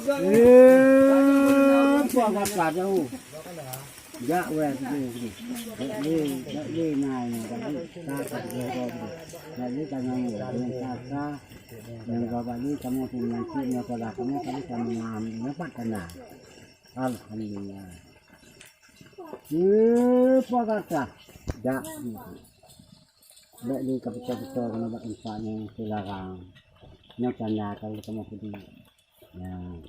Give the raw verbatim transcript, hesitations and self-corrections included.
Eh, puah gata jauh. Jak weh, jak weh, jak weh, jak weh, nai, jak weh, jak weh, jak weh, jak weh, jak weh, jak weh, jak weh, kamoe pun nanti nyoe pada kamoe tadi sama ngam, dapat kena. Alhamdulillah. Eh, puah gata. Jak. Bèk lé ka picah-picah keunoe bak teumpat nyang teularang. Nyoe tanda ka lheueh kamoe peudeuh. Nyan.